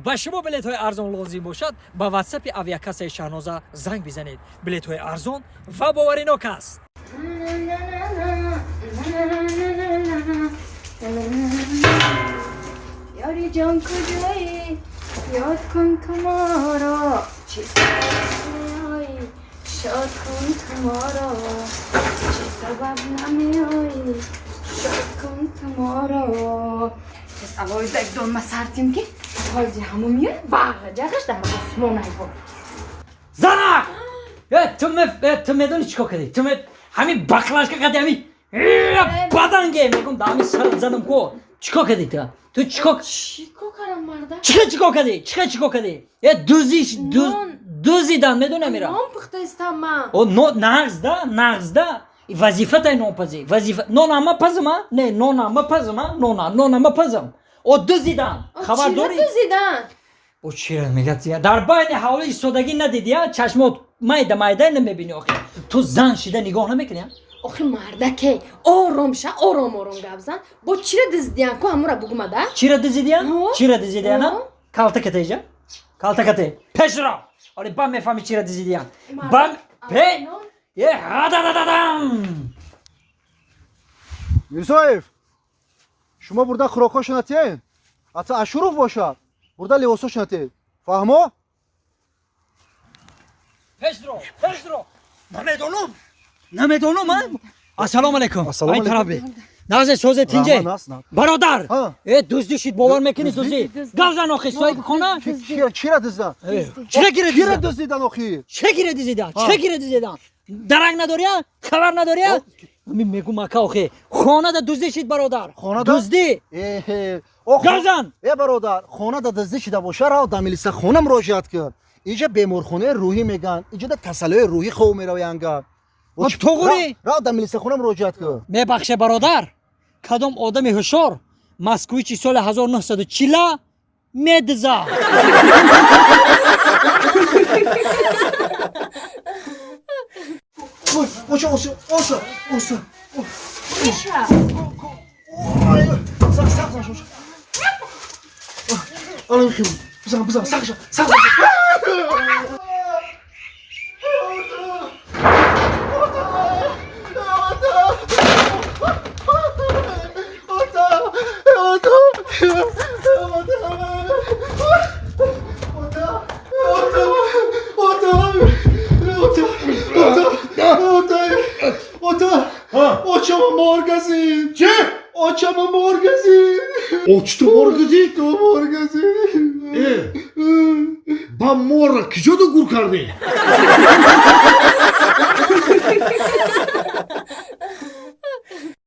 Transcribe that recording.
Ба шумо билетҳои арзон лозим бошад, ба ватсапи авиакассаи Шаҳноза занг бизанед. Билетҳои арзон ва боваринок аст. Ёри ҷон, куҷоӣ? Ёд кун ту моро. Чӣ сабаб меоӣ? Шод кун ту моро. Чӣ сабаб намеоӣ? Шод кун ту моро. Тез алоҳида донма сартим, ки ҳозир ҳаму меояд, вағ ҷағаш дар осмон айбо. Занак! Ту медонӣ чӣ кор кардӣ? Ту ҳамин баклажка қади ҳамин баданге мегум, да ҳамин сарат занам ко. Чӣ кор кардӣ ту? Ту чӣ кор Чӣ кор кардам, марда? Чӣ кор кардӣ? Чӣ кор кардӣ? Э, дузи Нон. Дузидан, медонам ира. Нон пухтаистам ман. О, но нағзда, нағзда. Вазифатай нонпазӣ. Вазифа нона ма пазма? Не, нона ма пазма? Нона ма пазам. О, дузидан. Хабар Чира дорӣ? дузидан? О, чира мегӯяд? Дар байни ҳавлӣ истодагӣ надидӣ, а? Чашмот майда майда намебинӣ охи. Ту зан шида нигоҳ намекунӣ, а? Охи, мардаке, ором ша, ором ором гап зан. Бо чира дуздиян ку, ҳамура бугумада. Чира дузидиян? Ҳо. Чира дузидиян, а? Ҳо. Калта катеҷа? Калта кате. Пешро. Оли ба мефаҳми чира дузидиян. Ба пе е ҳададададам. Мирзоев, шумо бурда хӯрокҳошона тиен, ҳатто Ашуров бошад, бурда либосошона тиед, фаҳмо? Пешро, пешро. Намедонам. Намедонам, а? Ассалому алайкум. Ассалому Ай тараф алайкум. бе. Нағзе, созе, тинҷе. Раҳмат, наст, на. Бародар. Ҳа. Э, дуздӣ шид, бовар мекунӣ, Дуздӣ? дуздӣ. Гап зан охи, соҳиби хона. Чира дуздан? Чира гире Кира дуздан? дуздидан охи? Чира гире дузидан? Чира гире дузидан? Дарак надорӣ, а? Хабар надорӣ, а? Ҳамин мегум, ака, охи. Хонада дуздӣ шид, бародар. Хонада? Дуздӣ. Эҳе, ох. Гап зан. Э, бародар, хонада дуздӣ шида боша, рав да милисахона муроҷиат кун. Иҷа беморхонаи рӯҳӣ мегӯянд, иҷада касалиҳои рӯҳӣ хов меравянд. Ҳа, туғри? Рав да милисахона муроҷиат кун. Мебахше, бародар, кадом одами ҳушёр Москвичи соли 1940 медиза? Оша, оша, оша, оша. Миша. Сақ, сақ, сақ, оша. Алам хим. Бизан, бизан, сақ, сақ. Очама моргазин. Чӣ? Очама моргазин. Очту моргазид? То моргазин. Э, ба морра киҷода гур кардем?